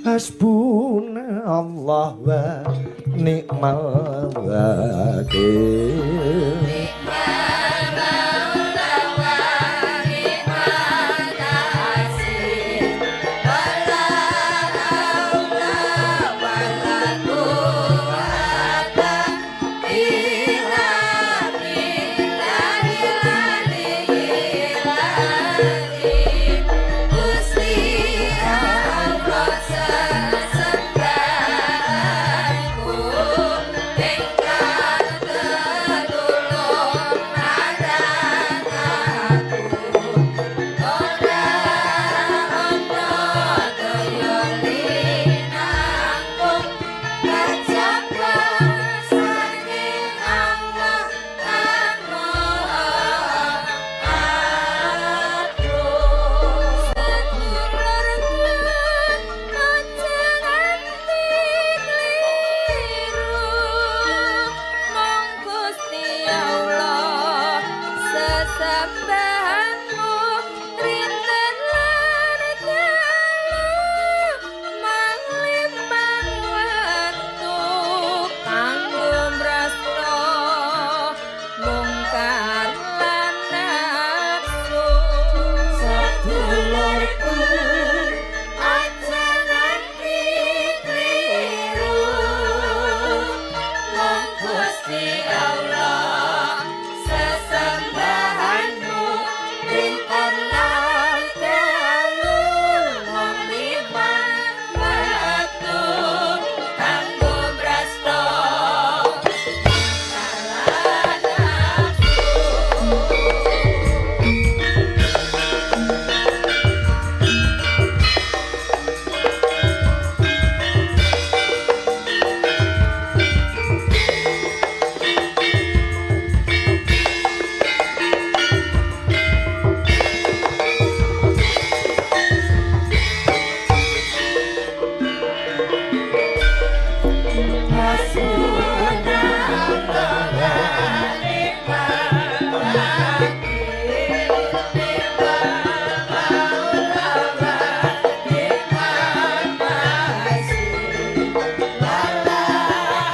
Hasbunallah wa ni'mal wakil. Ni'mal maula wa ni'man nasir. Wala haula wala quwata illa billahil aliyyil azim. Gusti Allah sesembahanku ingkang tetulung marang aku, ora ana daya linangkung kajaba saking Allah kang Maha Agung. Sedulurku aja nganti kliru, mung Gusti Allah sesembahanmu rinten lan dalu mung limang wektu kanggo mrasta mungkar lan nafsu. Sedulurku aja nganti kliru, mung Gusti Allah sesembahanmu rinten lan dalu mung limang wektu kanggo mrasta mungkar lan nafsu. Hasbunallah wa ni'mal wakil. Ni'mal maula wa ni'man nasir. Wala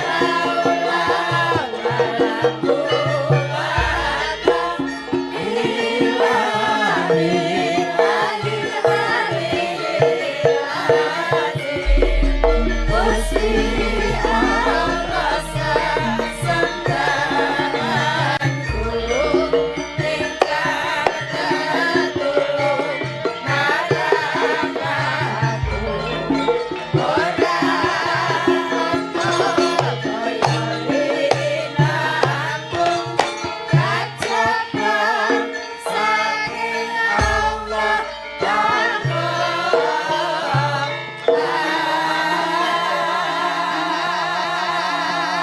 haula wala quwata illa billahil aliyyil azim. Gusti Allah sesembahanku ingkang tetulung marang aku, ora ana daya linangkung kajaba saking Allah kang Maha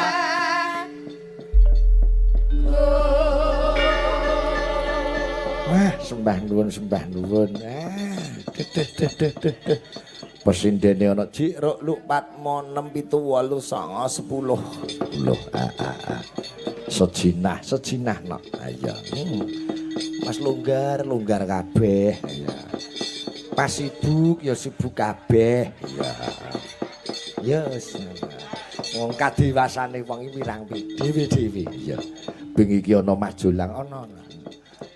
Agung. Wah, sembah nuwun, sembah nuwun. Ah, deh deh deh deh deh deh. Pesindene ana jik ruk luk 4 6 7 8 9 10. 10. Ah ah ah. Sejinah, sejinah nok. Ayo. Mas longgar, longgar kabeh. Iya. Pas sibuk ya sibuk kabeh. Iya. Ya wis. Wong kadewasane wong iki pirang dhewe-dhewe. Iya. Bengi iki ana Mas Jolang ana.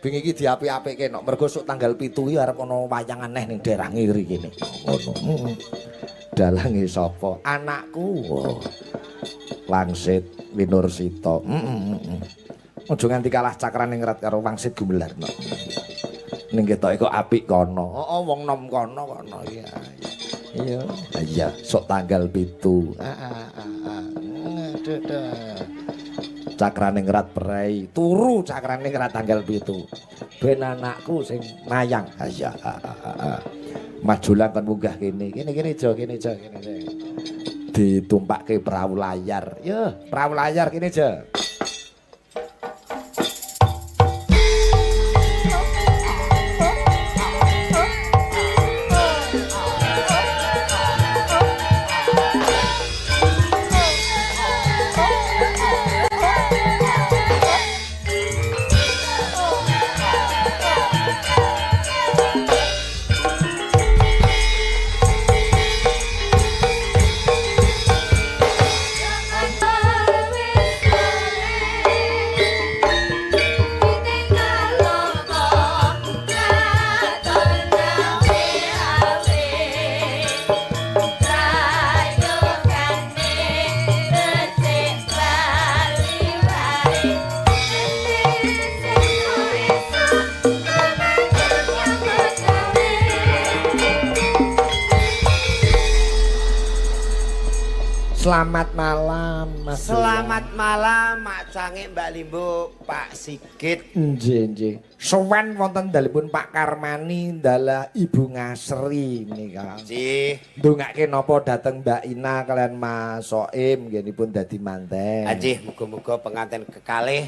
Bengi iki diapik-apikke nok mergo sok tanggal 7 iki arep ana wayang aneh ning daerah ngiri kene. Ngono. Heeh. Dalange sapa? Anakku. Oh. Wangsit Winursita. Heeh. Aja nganti kalah cakrane ngrat karo Wangsit Gumelar nok. Ning ketoke kok apik kono. Heeh, wong nom kono kono. Iya. Iya. Iya, sok tanggal 7. Heeh, heeh. Aduh. Cakrane ngrat prei, turu cakrane ngrat tanggal 7. Ben anakku sing mayang. Iya, heeh. Mas Jolang kon munggah kene. Kene kene jo, kene jo, kene jo. Ditumpakke perahu layar. Yo, perahu layar kene jo. Oh. Selamat malam, Mas. Selamat malam, Mak Cangik, Mbak Limbo, Pak Sigit. Nggih, nggih. Sowan wonten dalemipun Pak Karmani dalah Ibu Ngasri menika. Nggih. Ndongake napa dhateng Mbak Ina kalian Mas Soim nggih dadi manten. Ajih, muga-muga pengantin kekalih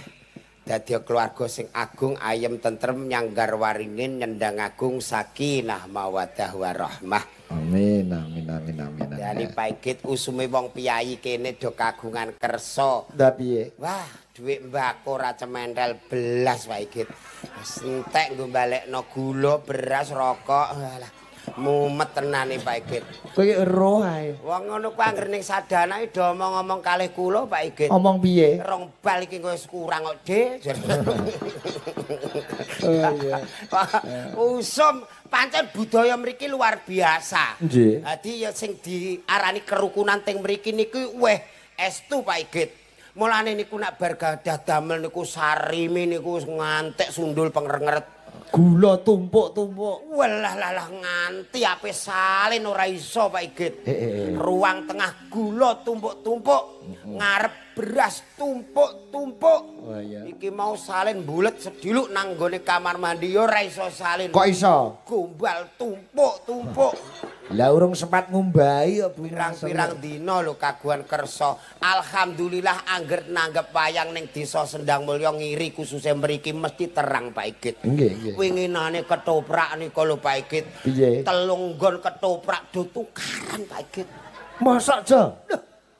dadi keluarga sing agung, ayem, tentrem, nyanggar waringin, nyendang agung, sakinah mawaddah warahmah. Amin, amin, amin, amin. Amin. Dadi Pak Igit, usume wong piyayi kene do kagungan kersa. Lah piye? Wah, dhuwit mbako ora cementel belas, Pak Igit. Wis entek nggo balekno gula, beras, rokok. Alah, mumet tenane, Pak Igit. Kowe iki ero ae. Wong ngono ku anggere ning sadanake do omong-omong kalih kula, Pak Igit. Omong piye? Rong bal iki wis kurang kok, Dik. Oh iya. Usum pancen budaya mriki luar biasa. Nggih. Dadi ya sing diarani kerukunan teng mriki niku weh estu, Pak Igit. Mulane niku nak bar gadah damel niku sarimi niku ngantek sundul pengrengret. Gula tumpuk-tumpuk. Walah lah lah, nganti ape salin ora iso, Pak Igit. Ruang tengah gula tumpuk-tumpuk, ngarep beras tumpuk-tumpuk. Oh iya. Iki mau salin bulet sediluk nang nggone kamar mandi ya ora iso salin. Kok iso? Gombal tumpuk-tumpuk. Lah urung sempat ngumbahi kok, Bu. Pirang-pirang dina lho kagungan kersa. Alhamdulillah angger nanggep wayang ning Desa Sendang Mulya, Ngiri khususe mriki mesti terang, Pak Igit. Nggih, nggih. Winginane ketoprak nika lho, Pak Igit. Piye? Telung nggon ketoprak do tukaran, Pak Igit. Mosok, Jo?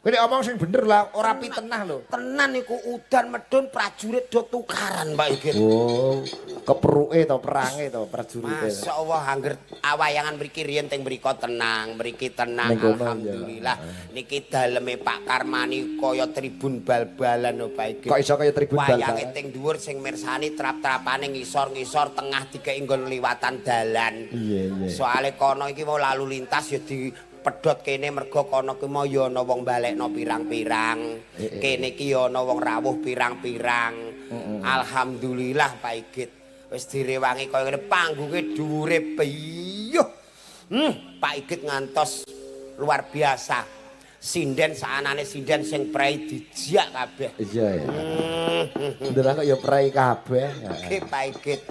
Kowe nek omong sing bener lah, ora pitenah lho. Tenan niku, udan medun prajurit do tukaran, Pak Igit. Oh, keperuke to, perange to prajurite. Masya Allah, angger awayangan mriki riyen teng mriko tenang, mriki tenang. Ning kono, alhamdulillah. Niki daleme Pak Karmani kaya tribun bal-balan lho, Pak Igit. Kok iso kaya tribun Wayange bal-balan? Teng dhuwur sing mirsani trap-trapane ngisor-ngisor, tengah dikeki nggon liwatan dalan. Iya, iya. Soale kono iki mau lalu lintas ya dipedhot kene, mergo kono ki mau ya ana wong balekno pirang-pirang. Kene iki ya ana wong rawuh pirang-pirang. Alhamdulillah, Pak Igit. Wis direwangi kaya ngene, panggunge dhuwure piyuh. Pak Igit ngantos luar biasa. Sinden saanane sinden sing prei dijak kabeh. Iya ya. Ndelok kok ya prei kabeh. Oke, Pak Igit.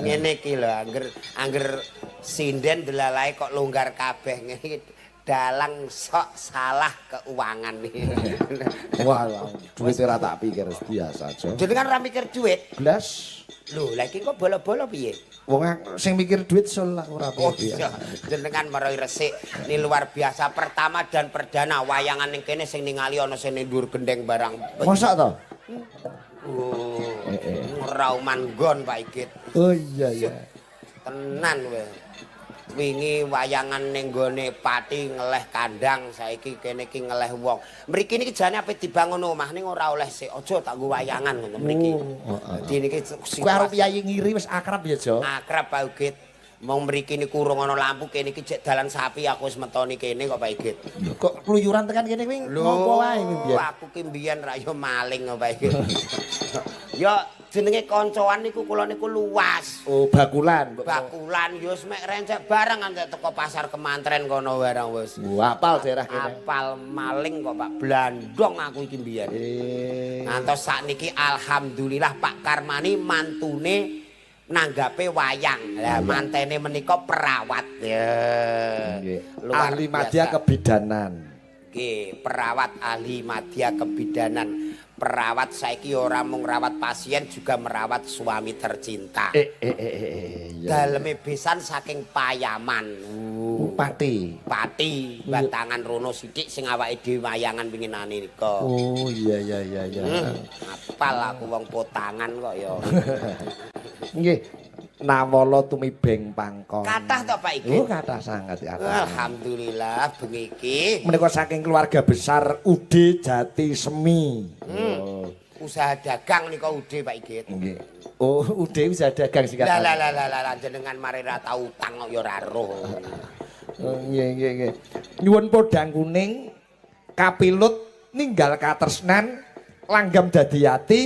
Ngene iki lho, angger angger sinden delalae kok longgar kabeh ngene iki dalang sok salah keuangan iki. Wah, wah, duit ora tak pikir, biasa aja. Jenengan ora mikir duit. Blas. Lho, lha iki kok bolo-bolo piye? Wong sing mikir duit sol, aku ora Oh pikir. iya, jenengan meroi resik. Ini luar biasa, pertama dan perdana wayangan ning kene sing ningali ana sing ning dhuwur gendeng barang. Mosok to? Oh, rauman nggon, Pak Igit. Oh iya iya. Tenan kowe. Wingi wayangan ning gone Pati ngeleh kandang, saiki kene iki ngeleh wong. Mriki niki jane ape dibangun omah ning ora oleh sik. Aja tak nggo wayangan ngono mriki. Oh, heeh. Dadi niki Kowe karo piyayi Ngiri wis akrab ya, Jo? Akrab, Pak Ugit. Mong mriki niku urung ana lampu, kene iki jek dalan sapi, aku wis metoni kene kok, Pak Igit. Kok kluyuran tekan kene kuwi ngopo wae kuwi biyen? Aku ki mbiyen rak yo maling kok, Pak Igit. Ya jenenge koncoan niku kula niku luas. Oh, bakulan. Bakulan yo wis mek rencek barang nganti teko pasar Kemantren kono barang wis. Wah, apal daerah kene. Apal maling kok, Pak. Blandong aku iki mbiyen. Ngantos sakniki alhamdulillah Pak Karmani mantune nanggape wayang. Lah mantene menika perawat. Ya. Nggih. Luar Ahli biasa. madya kebidanan. Nggih, perawat ahli madya kebidanan. Perawat saiki ora mung rawat pasien, juga merawat suami tercinta. Eh, iya. Daleme besan saking Payaman. Oh, Pati. Pati, batangan rono sithik sing awake dhewe wayangan winginane nika. Oh iya. Apal aku wong potangan kok ya. Nggih. Nawala tumibeng pangkon. Kathah to, Pak Igit? Oh, kathah sangat, kathah. Alhamdulillah bengi iki Menika saking keluarga besar UD Jati Semi. Oh. Usaha dagang nika UD, Pak Igit. Nggih. Oh, UD usaha dagang singkat. Lah lah lah lah lah jenengan mari ra tau utang kok ya ora roh. Oh, nggih nggih nggih. Nyuwun podang kuning, kapilut ninggal katresnan, langgam dadi ati,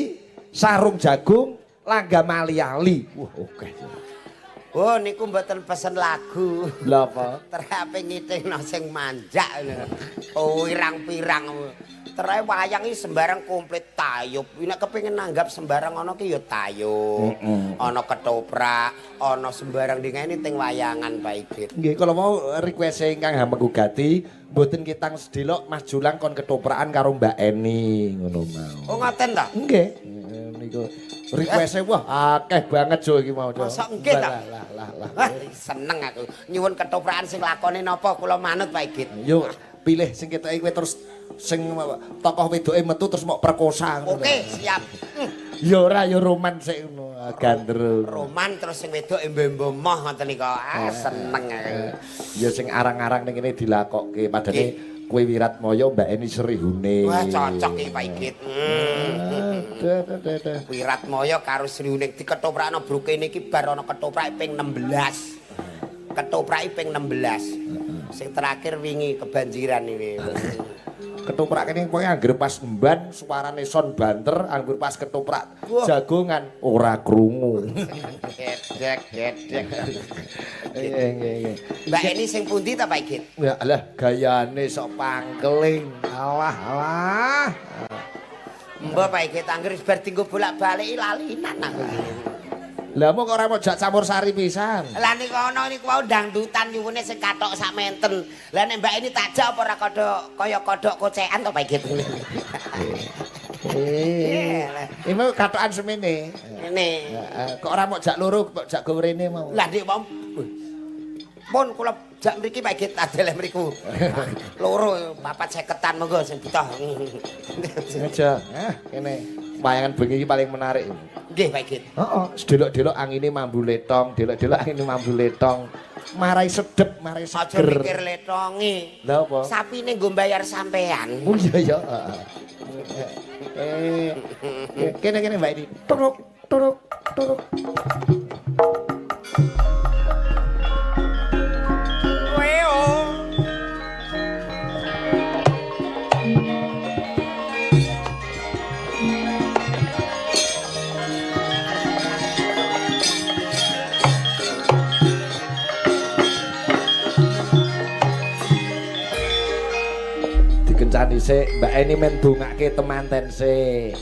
sarung jagung, langgam ali-ali. Wah, oke. Oh niku mboten pesen lagu. Lha apa? Terape ngitingno sing manjak lho. Oh pirang-pirang. Terae wayang iki sembarang komplit tayub. Nek kepengin nanggap sembarang ana ki ya tayub. Ana ketoprak, ana sembarang dingene teng wayangan Pak Igit. Nggih, kalau mau request ingkang hamengku gati, mboten ketang sedelok Mas Julang kon ketoprakan karo Mbak Eni ngono mau. Oh ngoten ta? Nggih. Niku request-e wah akeh banget jo iki mau jo. Masa nggih ta? Lah lah lah. Wah, seneng aku. Nyuwun ketoprakan sing lakone napa kula manut Pak Igit. Yo pilih sing ketoke kowe terus sing tokoh wedoke metu terus mok perkosa ngono. Oke, siap. Ya ora ya roman sik ngono, gandrung. Roman terus sing wedok embe-embe moh ngoten niku. Ah, seneng aku. Ya sing arang-arang ning kene dilakokke padane kowe Wiratmaya Mbak Eni Srihune. Wah, cocok iki Pak Igit. Wiratmaya karo Srihune diketoprakno brukene iki bar ana ketoprak ping 16. Ketoprak ping 16. Sing terakhir wingi kebanjiran iki. Ketoprak kene pokoke anggere pas emban suarane son banter, anggere pas ketoprak jagongan ora krungu. Gedek, gedek. Nggih, nggih, nggih. Mbak Eni sing pundi ta Pak Igit? Ya alah gayane sok pangkeling. Alah, alah. Mbok Pak Igit anggere bar dienggo bolak-balik lalinan aku iki. Lah mok ora mojak campur sari pisan. Lah niku ana niku wau dangdutan nyuwune sing kathok sak menten. Lah nek Mbak Eni takjak apa ora kodhok kaya kodhok kocekan to Pak Igit. Iki mau kathokan semene. Ngene. Kok ora mok jak loro kok jak go rene mau. Lah nek wau pun kula jak mriki Pak Igit adeleh mriku. Loro papat seketan monggo sing butuh. Aja. Kene wayangan bengi iki paling menarik. Nggih Pak Igit. Heeh, sedelok-delok angine mambu letong, delok-delok angine mambu letong. Marai sedep, marai Aja seger. mikir letonge. Lah apa? Sapine nggo bayar sampean. Oh iya ya, heeh. Kene-kene Mbak ini. Turuk, turuk, turuk. Dikencani sik, Mbak Eni men dongake temanten sik.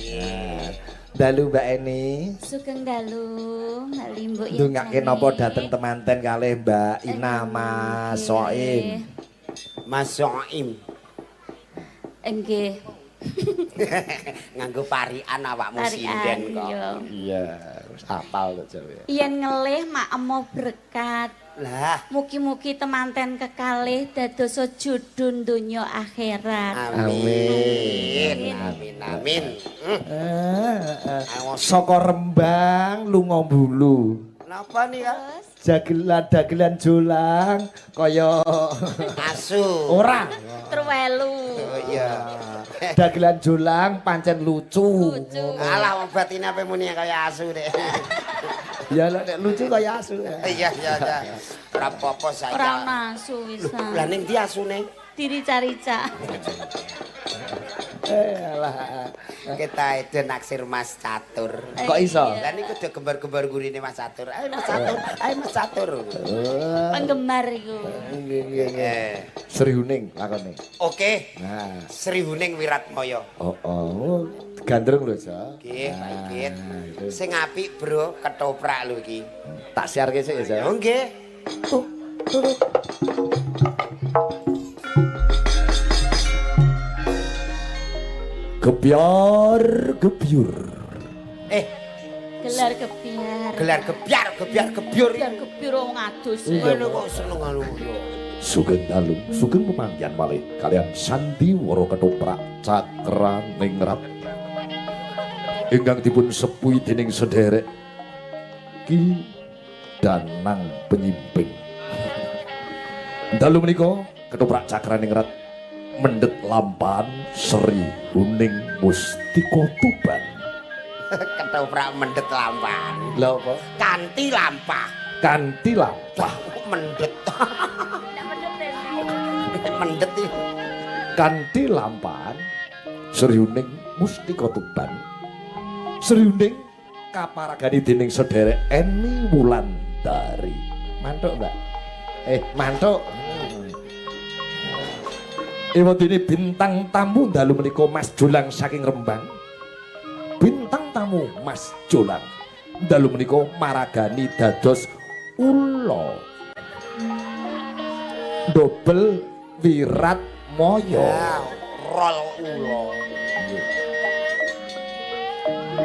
Dalu Mbak Eni. Sugeng dalu, Mbak Limbuk ya. Ndongake napa dateng temanten kalih Mbak Ina Mas Soim. Mas Soim. Nggih. Nganggo parikan awakmu sinden kok. Iya, wis apal to jawe. Yen ngelih makmo berkat. Lah, mugi-mugi temanten kekalih dadosa judun donya akhirat. Amin. Amin amin. Saka Rembang lunga Bulu. Napa nih ya? Jagelan dagelan jolang kaya asu. Ora. Truwelu. Oh iya. Dagelan jolang pancen lucu. Lucu. Alah wong batine ape muni kaya asu dek. Ya lho nek lucu kaya asu. Iya iya iya. Ora apa-apa saya. Ora ono asu wisan. Lah ning ndi asune? Dirica-rica. Alah. Kita itu naksir Mas Catur. Kok iso? Lah niku udah gembar-gembar gurine Mas Catur. Ayo Mas Catur, ayo Mas Catur. Penggemar iku. Nggih nggih nggih. Sri Huning lakone. Oke. Nah. Sri Huning Wiratmaya. Oh oh, gandrung lho, Jo. Nggih, Pak Igit. Sing apik, Bro, ketoprak lho iki. Tak siarke sik ya, Jo. Nggih. Gebyar gebyur. Gelar gebyar. Gelar gebyar, gebyar gebyur. Gelar gebyur wong adus. Ngono kok seneng anu yo. Sugeng dalu, sugeng pemanggihan malih kalian sandiwara ketoprak cakraningrat. Ingkang dipun sepuhi dening sederek Ki Danang Penyimping. Dalu menika ketoprak cakraningrat mendhet lampahan Sri Huning Mustika Tuban. Ketoprak mendhet lampahan. Lha apa? Kanthi lampah. Kanthi lampah. Mendhet. Mendhet iki. Kanthi lampahan Sri Huning Mustika Tuban. Sri Huning kaparagani dening sederek Eni Wulan Bidadari. Mantuk, Mbak. Mantuk. Ewadene bintang tamu dalu menika Mas Jolang saking Rembang. Bintang tamu Mas Jolang dalu menika maragani dados ula. Dobel Wiratmaya. Ya, rol ula.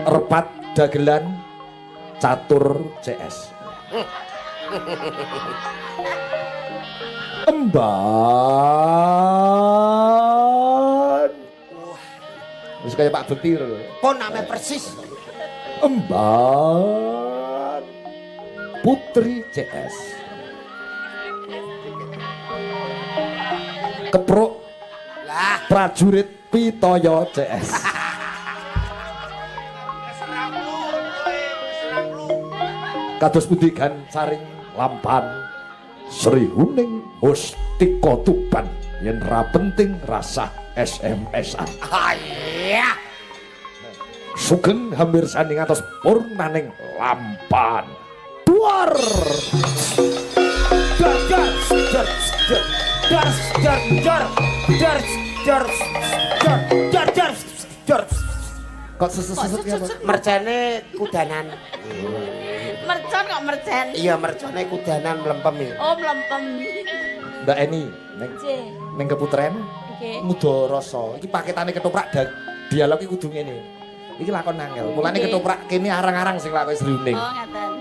Repat dagelan catur CS. Emban. Wis kaya Pak Bekti lho. Pun name persis. Emban Putri CS. Kepruk Lah, prajurit Pitoyo CS. Kados pundi gancaring lampan Sri Huning Mustika Tuban yen ra penting rasah SMS-an. ah, iya. Sugeng hamirsani ngantos purnaning lampan. Duar. Dar dar dar dar dar dar dar dar dar dar dar dar. Kok seset-seset ya, Pak? Mercane kudanan. Mercon kok mercen. Iya, mercane kudanan mlempem ya. Oh, mlempem. Mbak Eni ning Nggih. ning keputren Nggih. nguda rasa. Iki paketane ketoprak dialog iki kudu ngene. Iki lakon angel. Mulane Nggih. ketoprak kene arang-arang sing lakon Sri Huning. Oh, ngaten.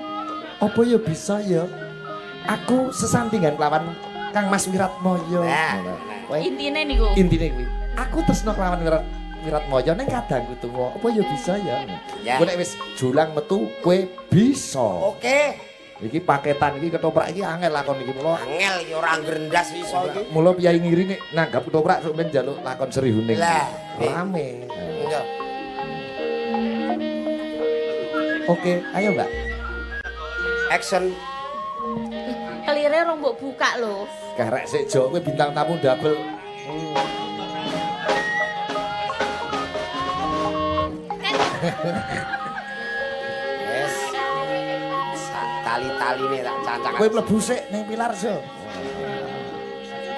Apa ya bisa ya? Aku sesandingan kelawan Kang Mas Wiratmoyo. Nah, Kowe Intine niku. intine kuwi. Aku tresno kelawan Wiratmoyo ning kadangku tuwa. Apa ya bisa ya? Ya. Kowe nek wis jolang metu kowe bisa. Oke. Iki paketan iki ketoprak iki angel lakon iki mula. Angel iki ora ngrendas iso iki. Mula piyai ngiri nek nanggap ketoprak sok ben njaluk lakon Sri Huning. Lah, Rame. Iya. Oke, ayo Mbak. Action. Kelire rong mbok buka lho. Karek sik Jo, kowe bintang tamu double. Yes. Sak tali-taline tak cancang. Kowe mlebu sik ning pilar, Jo.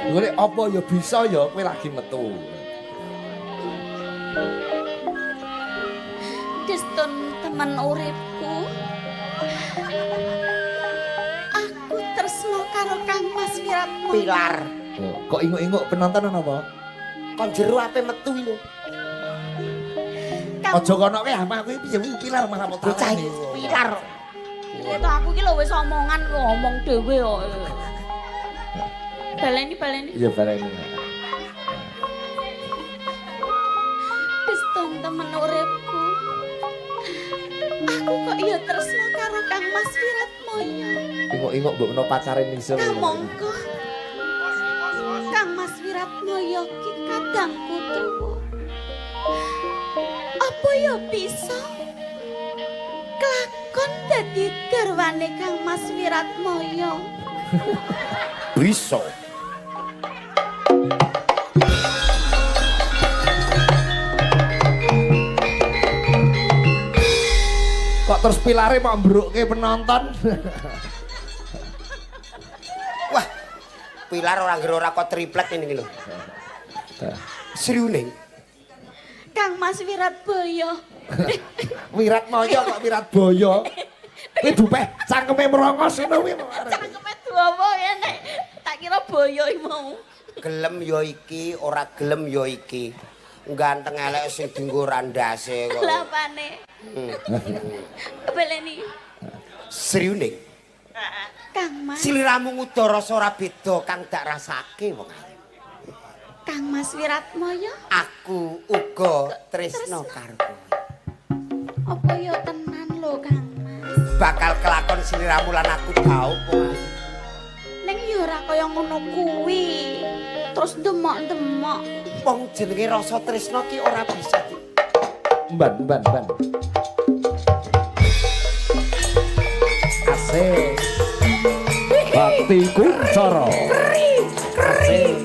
Golek apa ya bisa ya kowe lagi metu. Destun temen uripku. Aku tresno karo Kang Mas Wiratmoyo. Pilar. Oh, kok inguk-inguk penonton ana apa? Kon jero ape metu iki lho. Kang Aja kono kowe amah kowe piye kuwi pilar malah mau Bocah iki pilar. Piye to aku iki lho wis omongan ngomong dhewe kok. Baleni baleni. Iya baleni. Destun temen uripku. Aku kok ya tresno karo Kang Mas Wiratmoyo. Inguk-inguk mbok menawa pacare Nisa. Kamangka Kang Mas Wiratmoyo ki kadangku tuwa. Apa ya bisa kelakon dadi garwane Kang Mas Wiratmoyo? Bisa. Kok terus pilare mau mbrukke penonton? Wah. Pilar ora ngger ora kok triplek ngene iki lho. Sri Huning. Kang Mas Wiratboyo. Wiratmoyo kok Wiratboyo. Kuwi dupeh cangkeme merongos ngono kuwi. Cangkeme dawa ya nek tak kira boyo iki mau. Gelem ya iki, ora gelem ya iki. Ganteng elek sing dienggo randase kok. Lapane. Baleni. Sri Huning. Kang Mas. Sliramu nguda rasa ora beda kang dak rasake wong ayu. Kang Mas Wiratmoyo. Aku uga tresno karo kowe. Apa ya tenan lho Kang Mas. Bakal kelakon sliramu lan aku daup wong ayu. Ning ya ora kaya ngono kuwi. Terus demok-demok. Wong jenenge rasa tresno ki ora bisa di Mban, mban, mban. Asik. Bakti Kuncara. Asik.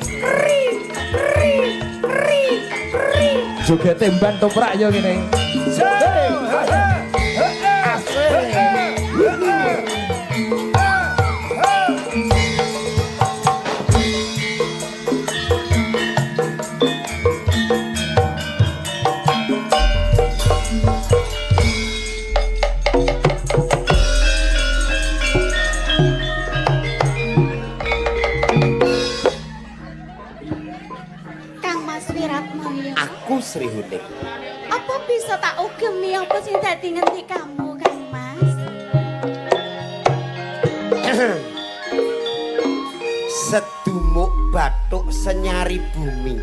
Jogete mban toprak yo ngene. Asik. Kang Mas Wiratmoyo. Aku Sri Huning. Apa bisa tak ugemi apa sing dadi ngendikamu, Kang Mas? Sedumuk bathuk senyari bumi.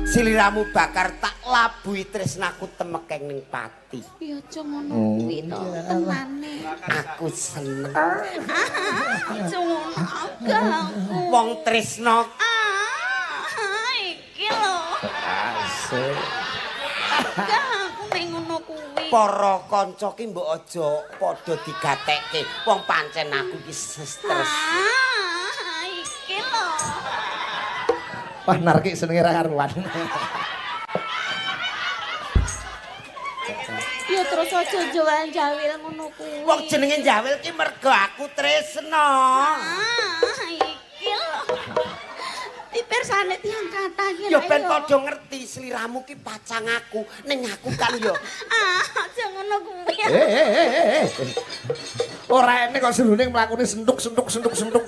Siliramu bakar tak labuhi tresnaku temekeng ning pati. Ya aja ngono kuwi to, tenane. Aku seneng. Aja ngono aku. Wong tresna Ah, iki lho. Asik. Aku nek ngono kuwi. Para kanca ki mbok aja padha digatekke. Wong pancen aku ki stres. Ah, iki lho. Wah, narki senenge ra karuan. Ya terus aja jawil-jawil ngono kuwi. Wong jenenge jawil ki mergo aku tresna. Ah, iki lho. Dipersane tiyang kathah iki. Ya ben padha ngerti sliramu ki pacang aku, ning aku kan ya Ah, aja ngono kuwi. Eh. Ora enek kok Sri Huning mlakune sentuk sentuk sentuk sentuk.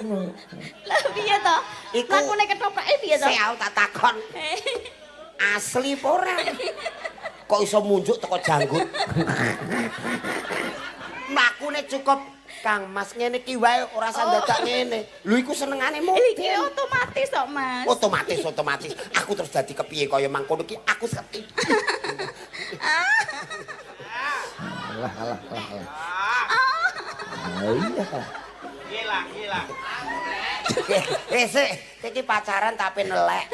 Lah piye to? Iku- Lakune ketoprake piye to? Sik aku tak takon. Asli apa ora? Kok iso munjuk teko janggut? Mlakune cukup Kang Mas ngene iki wae ora usah dadak ngene. Lho iku senengane Iki model. otomatis kok, Mas. Otomatis otomatis aku terus dadi kepiye kaya mangkono iki aku sepi. Alah alah alah. Ah, iya. Eh sik, iki pacaran tapi nelek.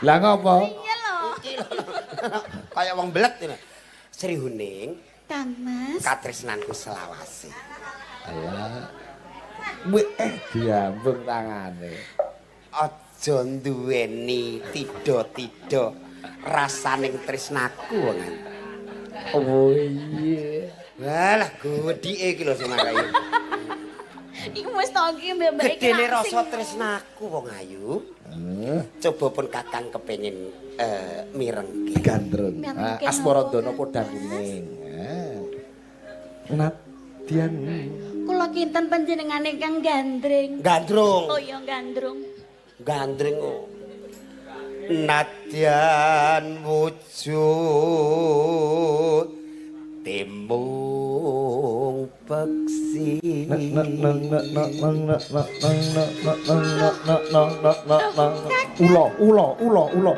Lah ngopo? Iya lho. Iki lho. Kaya wong belet ini. Sri Huning, Kang Mas. katresnanku selawase. Alah. Wih, diambung tangane. Aja duweni tidha-tidha rasaning tresnaku wong. Oh iya. Walah gedhike iki lho sing marai. Iku wis to iki mbek-mbek iki. Gedene rasa tresnaku wong ayu. Coba pun kakang kepengin mirengke. Gandrung. Mirengke Asmarandana napa, podang kuning. Nadyan. Kula kinten panjenengane kang gandreng. Gandrung. Oh iya gandrung. Gandreng kok. Nadyan wujud timung peksi. Ula, ula, ula, ula.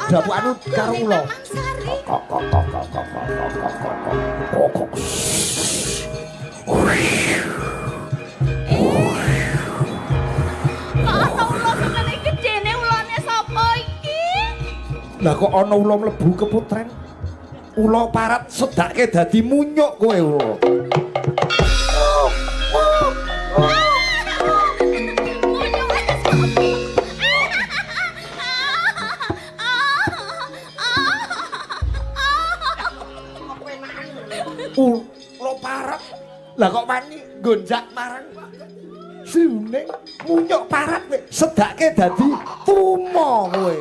Dapukanu karo ula. Taman Sari. Kok kok kok kok kok kok kok kok kok kok. Kok ana ula semene gedene ulane sapa iki? Lah kok ana ula mlebu keputren? Ula parat sedake dadi munyuk kowe ula. Munyuke sapa? Ula parat. Lah kok wani gonjak marang Sri Huning munyuk parat kowe sedake dadi tumo kowe.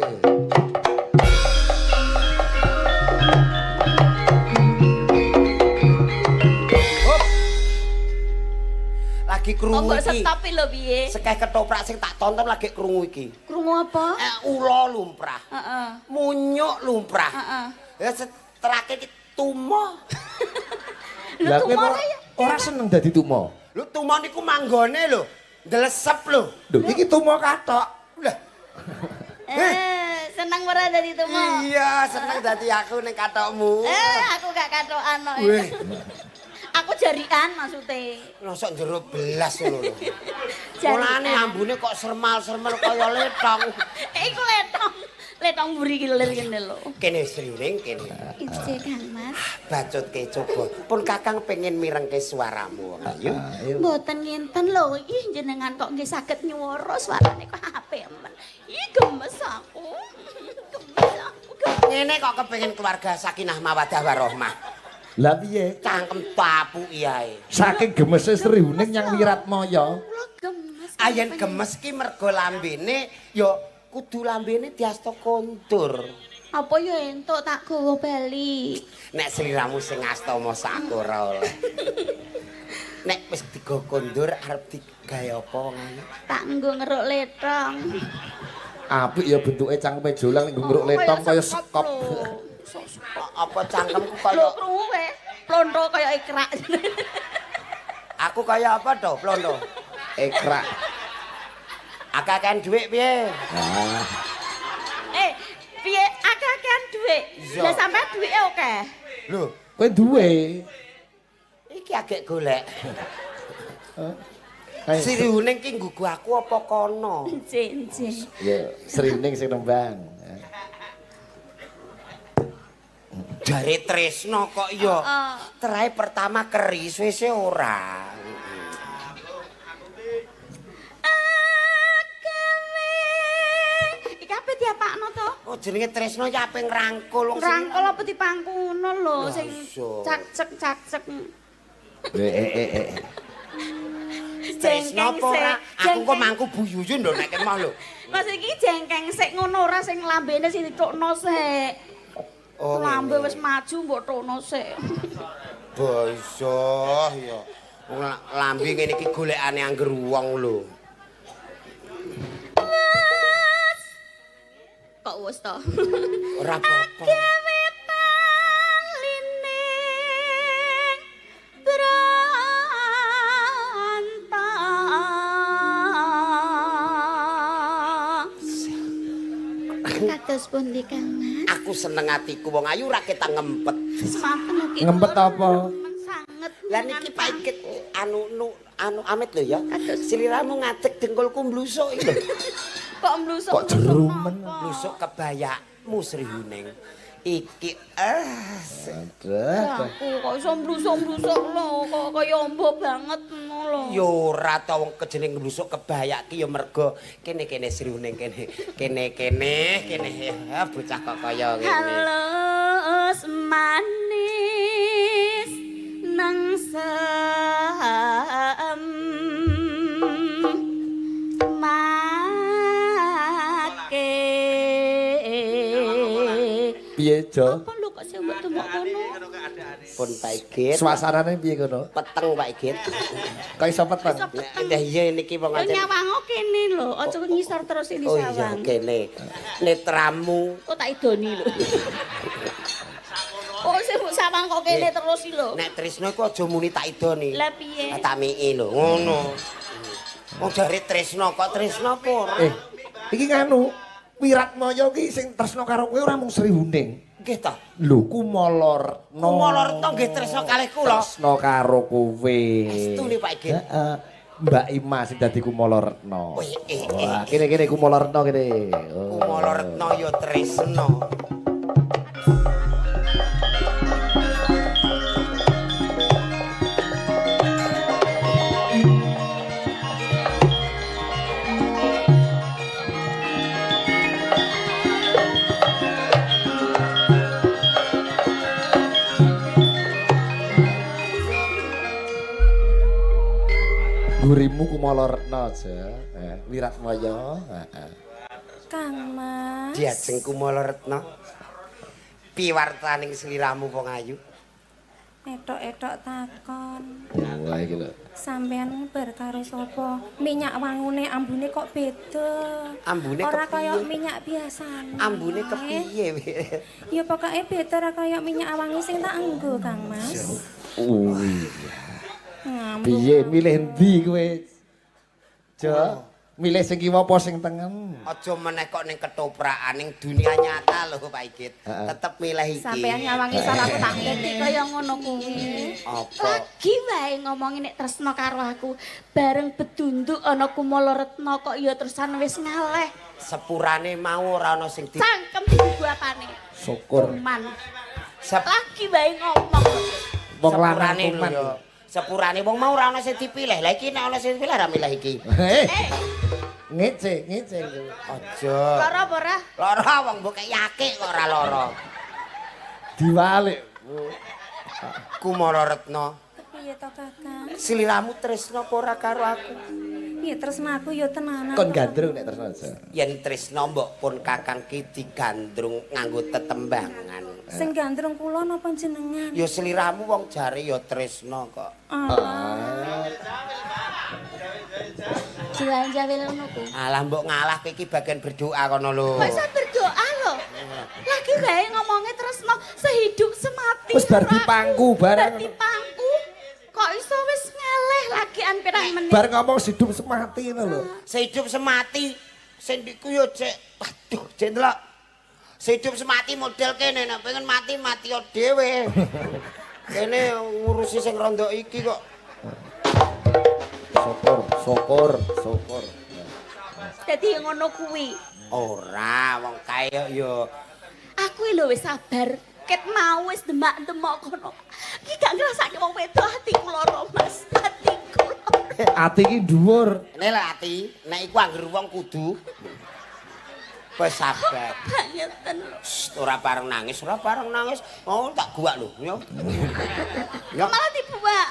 Lagi Kok krungu mbok iki. stop lho piye? Sekeh ketoprak sing tak tonton lagi krungu iki. Krungu apa? Ula lumrah. Heeh. Munyuk lumrah. Heeh. Ya seterake iki tumo. Lho Lah kowe tumo ora ora seneng dadi tumo. Lho tumo niku manggone lho. Ndelesep lho. Lho iki tumo kathok. Lah Seneng ora dadi tumo? iya seneng dadi aku ning kathokmu. Aku gak kathokan kok. Weh. Aku jarian maksudnya. Mosok jero belas ngono lho. Jarian. Mulane ambune kok sermal-sermal kaya letong. Iku letong. Letong mburi iki lir kene lho. Kene Sri Huning kene. Ije Kang Mas. Bacutke coba. Pun kakang pengen mirengke suaramu wong ayu. Mboten ngenten lho, ih jenengan kok nggih saged nyuwara suarane kok apik men. Ih gemes aku. Gemes aku. Gemes. Ngene kok kepengin keluarga sakinah mawaddah warahmah. Lah piye? Cangkem tapuki ae. Saking gemese Sri Huning nyang Wiratmaya. Kula gemes. Ayen gemes ki mergo lambene ya kudu lambene diasta kondur. Apa ya entuk tak gawa bali. Nek sliramu sing asta mosok aku ora oleh. Nek wis digo kondur arep digawe apa wong ayu? Tak nggo ngeruk letong. Apik ya bentuke cangkeme Jolang nek ngruk letong kaya sekop. Apa cangkemku Lho kaya krungu kowe, plonto kaya ikrak. Aku kaya apa to, Plondo? Ekrak. Akeh-akehan dhuwit piye? Ah, Eh, piye akeh-akehan dhuwit? Iya. Lah sampean dhuwite akeh. Lho, kowe duwe. Iki agek golek. Ayo. Sri Huning ki nggugu aku apa kono? Nje, nje. Ya, Sri Huning sing nembang. Jare Tresno kok ya. Heeh. Terae pertama keri suwe-suwe ora. Agawe. Iki ape diapakno to? Oh jenenge Tresno ya ape ngrangkul wong sing Rangkul apa dipangku ngono lho Lah, sing iso. cak-cek cak-cek. Eh eh eh eh. Tresno Jengkeng apa ora? sik. Aku kok mangku Bu Yuyun lho nek kemah lho. Mas iki jengkeng sik ngono ora sing lambene sing ditokno sik. Oh, Lambe ngene. wis maju mbok tokno sik. Basa ya. Wong lambe ngene iki golekane angger wong lho. Kok wis to? Ora apa-apa. Gawe talining branta. Kados pundi Kang Mas? Aku seneng atiku wong ayu ora ketang ngempet. Semanten ugi. Ngempet apa? Sanget. Lah niki Pak Ikit anu nu, anu amit lho ya. Kados. Sliramu ngadeg dengkulku mblusuk iki lho. Kok mlusuk? Kok jerumen? Mblusuk kebayakmu Sri Huning. Iki Aduh. Aku kok iso mlusuk-mlusuk lho, kok kaya ombo banget ngono lho. ya ora ta wong kejeneng mblusuk kebayak ki ya mergo kene-kene Sri Huning kene. Kene-kene kene ya bocah kok kaya ngene. Halus manis nang sem make. Piye, Jo? Apa lho kok sing mbok tumok kono? Pun Pak Igit. Suasanane piye kono? Peteng Pak Igit. Kok iso peteng? Iso peteng. Lah iya niki wong Lho ancen. nyawango kene lho, aja ngisor terus ini Oh iya sawang. kene. Netramu Kok tak idoni lho. Oh sing mbok sawang kok kene terus iki lho. Nek Tresno iku aja muni tak idoni. Lah piye? Tak miki lho, ngono. Wong jare Tresno kok Tresno apa ora? Eh, iki nganu Wiratmaya ki sing tresno karo kowe ora mung Sri Huning. Nggih ta. Lho, Kumala Retna. Kumala Retna nggih tresno kalih kula. Tresno karo kowe. Estu nih, Pak Igit. Heeh. Mbak Ima sing dadi Kumala Retna. Wih, eh, eh. Wah, kene-kene Kumala Retna kene. Oh. Kumala Retna ya tresno. Gurimu Kumala Retna aja. Wiratmaya. Heeh. Kang Mas. Diajeng Kumala Retna. Piwartaning sliramu wong ayu. Etok-etok takon. Wah, iki lho. Sampean bar karo sapa? Minyak wangune ambune kok beda. Ambune ora kepiye? kaya minyak biasane. Ambune kepiye? Ya pokoke beda ora kaya minyak wangi sing tak enggo, Kang Mas. Oh iya. Ngamuk. Piye milih endi kowe? Jo, milih sing kiwa apa sing tengen? Aja meneh kok ning ketoprakan ning dunia nyata lho Pak Igit. Tetep milih iki. Sampean nyawangi salah aku tak Dadi ngene. kaya ngono kuwi. Apa? Lagi wae ngomongi nek tresno karo aku, bareng bedunduk ana Kumala Retna kok ya terusan wis ngaleh. Sepurane mau ora ana sing di Cangkem digugu apane? Syukur. Kuman. Sep Lagi wae ngomong. Wong lanang sepurane lho kuman. ya. Sepurane wong mau ora ana sing dipilih. Lah iki nek ana sing dipilih ora milih iki. Eh, Eh, ngece, ngece. Aja. lara apa ora? Lara wong mbok kei akik kok ora lara. Diwalik. Kumala Retna, Kepiye to, Kakang? sliramu tresno apa ora karo aku? Ya tresno aku ya tenanan. Kon gandrung nek tresno aja. Yen tresno mbok pun kakang ki digandrung nganggo tetembangan. Sing gandrung kula napa jenengan? Ya sliramu wong jare ya tresno kok. Ah. Jawil-jawil ngono ku. Alah mbok ngalah kowe iki bagian berdoa kono lho. Kok iso berdoa lho? Lagi bae ngomongnya terus no sehidup semati. Wis bar karo aku. dipangku barang. Bar dipangku. Kok iso wis ngeleh lagian pirang menit. Bar ngomong hidup semati ngono lho. Sehidup semati. Sing iku yo cek waduh, cek ndelok. Sehidup semati model kene nek pengen mati mati yo dhewe. Kene ngurusi sing rondo iki kok. Syukur, syukur, syukur. Dadi ngono kuwi. Ora, wong kae yo Aku lho wis sabar. Ket mau wis demak-demok kono. Iki gak ngrasake wong wedok atiku lara, Mas. Atiku lara. Ati iki dhuwur. Nek lho ati, nek iku anggere wong kudu wis sabar. Bangeten lho. Shh, ora pareng nangis, ora pareng nangis. Oh, tak guak lho, yo. Ya Malah dibuak.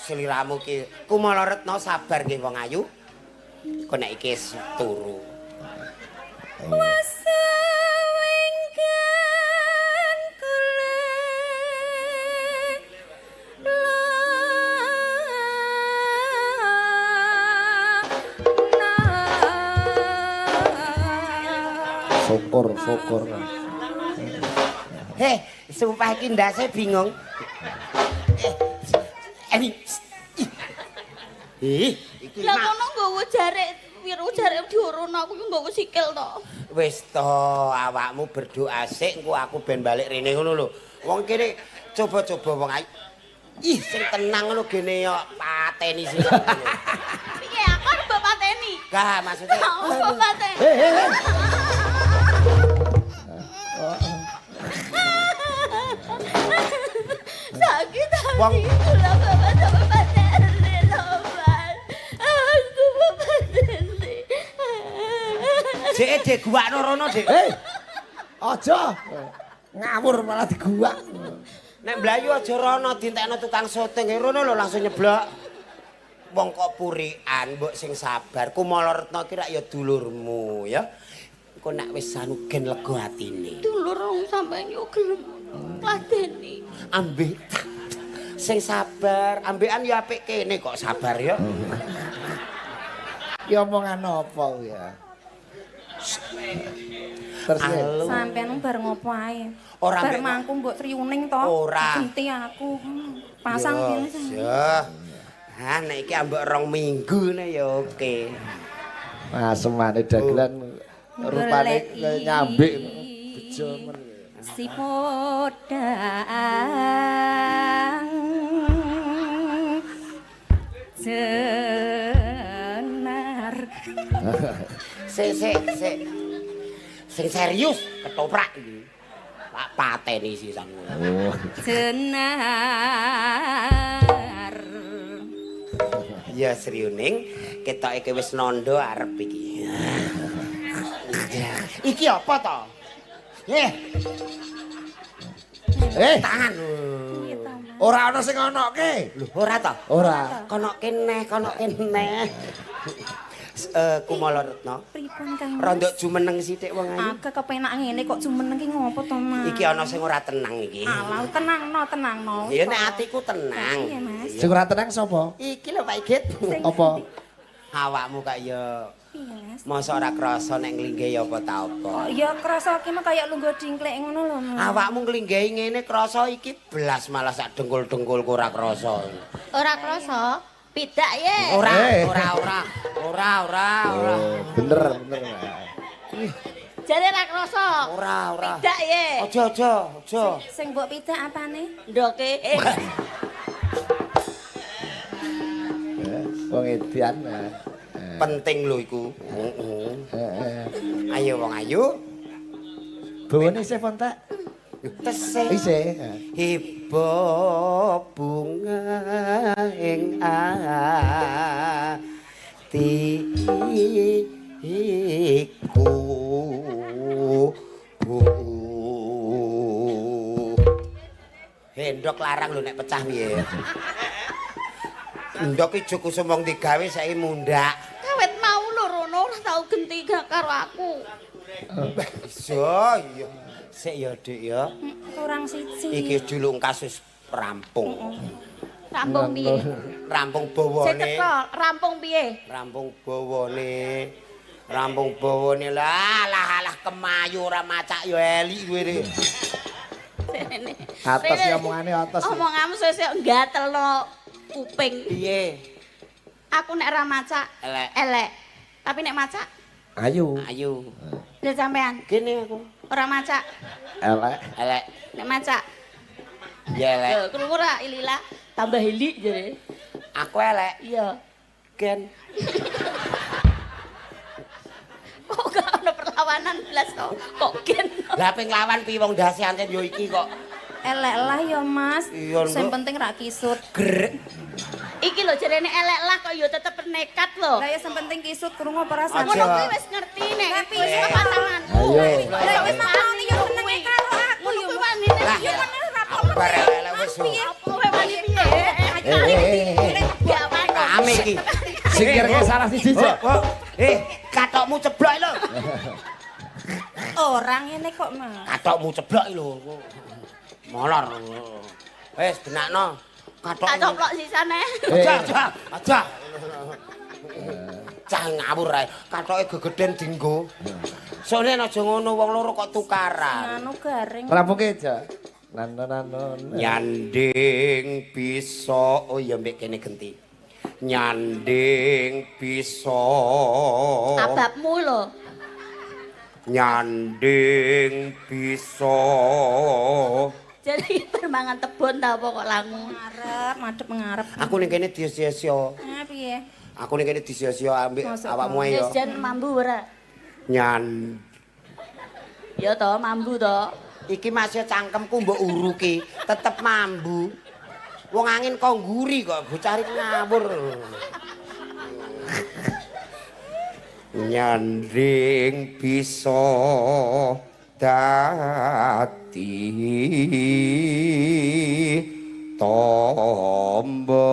Seliramu ki Kumala Retna sabar nggih wong ayu. Kok nek iki wis turu. Wasawengkan kule la Syukur, syukur. Heh, sumpah iki ndase bingung. Eh, eh, ih, iki Lah mak kono nggawa jarek wiru jarek diurun aku yo nggawa sikil to. Wis to, awakmu berdoa sik engko aku ben balik rene ngono lho. Wong kene coba-coba wong ayu. Ih, sing tenang ngono gene yo pateni sing. Piye aku arep mbok pateni? Gak maksudnya. Aku mbok pateni. Eh, eh, eh. Sakit hati Wong- kula bapak sama pateni lho, Mas. Aku mbok pateni. Dek dek guakno rono, Dek. Eh. Aja. Ngawur malah diguak. Nek mlayu aja rono dientekno tukang syuting rono lho langsung nyeblok. Wong kok purikan mbok sing sabar. Kumala Retna ki rak ya dulurmu ya. Engko nek wis anu gen lega atine. Dulur wong sampeyan yo gelem ngladeni. Ambek sing sabar, ambekan ya apik kene kok sabar ya. Ki omongan apa ya? Terus ya? Alu. Sampeyan bar ngopo ae? Ora bar mbek- mangku mbok triyuning to. Ora. Genti aku. Pasang kene. Ya. Ha nek iki ambek rong minggu ne ya oke. Asemane dagelan rupane Goleki nyambik bejo men. Si podang jenar. Sik sik sik. Sing serius ketoprak iki. Tak pateni sisan. Oh. Jenar. Ya Sriuning, ketoke kowe wis nandha arep iki. Iki apa to? Eh, Eh, tangan. Piye to, Mas? ora ana sing onoke. Lho, ora to? Ora. Kono kene, kono kene. Kumala Retna. Pripun Kang Mas? Rondok jumeneng sithik wong ayu. Aku kepenak ngene kok jumeneng ki ngopo to, Mas? Iki ana sing ora tenang iki. Alah, tenangno, tenangno. Ya nek atiku tenang. Iya, Mas. Sing ora tenang sapa? Iki lho Pak Igit. Apa? Awakmu kak ya Piye, Mas? mosok ora krasa nek nglinggihi apa ta apa. Oh, ya krasa ki mah kaya lungguh dingklek ngono lho, Mas. Awakmu nglinggihi ngene krasa iki blas malah sak dengkul-dengkulku ora krasa. Ora krasa? Pidak ye. Ora, Eh. ora, ora. Ora, ora, ora. Oh, bener, bener. Jare ora krasa. Ora, ora. Pidak ye. Aja, aja, aja. Sing mbok pidak apane? Ndoke. Eh, wong edan. Eh. Penting lho iku. Heeh. Eh, eh. Ayo wong ayu. Bawane isih fontek? Tesih. Isih. Hiba bunga ing ati iku. Hendok larang lho nek pecah piye. Endok iki kusum wong digawe saiki mundhak. Kawet mau lho Rono ora tau genti gak karo aku. Iya, iya. Sik ya, Dik ya. Kurang siji. Iki dulung kasus rampung. Rampung piye? Rampung Sing bawane. teko, rampung piye? Rampung bawane. Rampung bawane lah lah alah kemayu ora macak ya elik kowe re. Rene. Atas Rene. ya omongane atas. Omonganmu sesuk gatelno kuping. Piye? Aku nek ora macak Elek. elek. Tapi nek macak Ayo. Ayo. lha sampean Kene aku. ora macak, Elek. Elek. nek macak. Ya elek. Lho, krungu ora ilila tambah hilik jere. Aku elek. Iya. Gen. Kok gak ono perlawanan blas to? Kok gen. Lah ping lawan piye wong ndase ancen yo iki kok. Elek lah ya Mas. Iya, Sing Nduk. penting rak kisut. Gerek. Iki lho jerene elek lah kok ya tetep nekat lho. Lah ya sing penting kisut krungu apa rasane. Ngono kuwi wis ngerti nek Lah, wis piye? pasanganku. Ayo. Lah wis mamane ya senenge karo aku Ngono ya. kuwi wanine Lah. piye? Ya ngono ora Aku bar elek wis. Piye? Apa kowe wani piye? Eh. Gak wani. Rame iki. Singkirke salah siji, Cok. Oh, eh, katokmu ceblok lho. Orang ngene kok Mas. Katokmu ceblok lho. Molor. Wis benakno. Katok. Tak coplok sisane. Aja, aja, aja. Cah ngawur ae. Katoke gegeden dinggo. Sone aja ngono wong loro kok tukaran. Anu garing. Rampungke, Cok. Nan nan nan. Nyanding bisa, oh iya mbek kene genti. Nyanding bisa. Ababmu lho. Nyanding bisa. Jadi permangan tebon ta apa kok langu. Ngarep, madhep ngarep. Aku ning kene disia-sia. Ah piye? Aku ning kene disia-sia ambek Mosok awakmu ae ya. Wis jan mambu ora? Nyan. Ya to, mambu to. Iki masih cangkemku mbok uruki, tetep mambu. Wong angin kok ngguri kok bocah iki ngawur. Nyanding bisa dadi tombo.